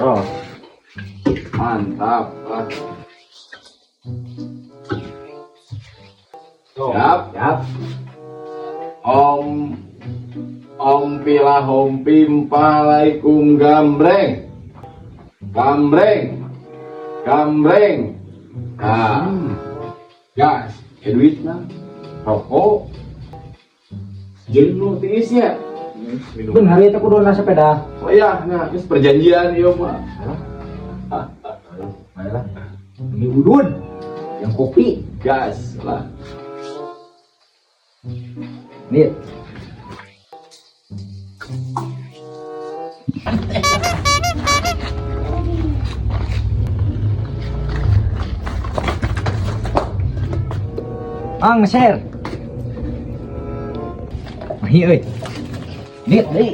Oh. Mantap. Ah. Siap. Siap. Om Om pila hom pim palaikum gambreng. Gambreng. Gambreng. Nah, gas, duitna. Rokok. Jeung nu tiisnya. Minum. Benar itu kudu na sepeda. Oh iya, nah, geus perjanjian ieu mah. Ayolah. Ini udun. Yang kopi. Gas lah. Nih. Ang share. Mahi euy. Nit deui.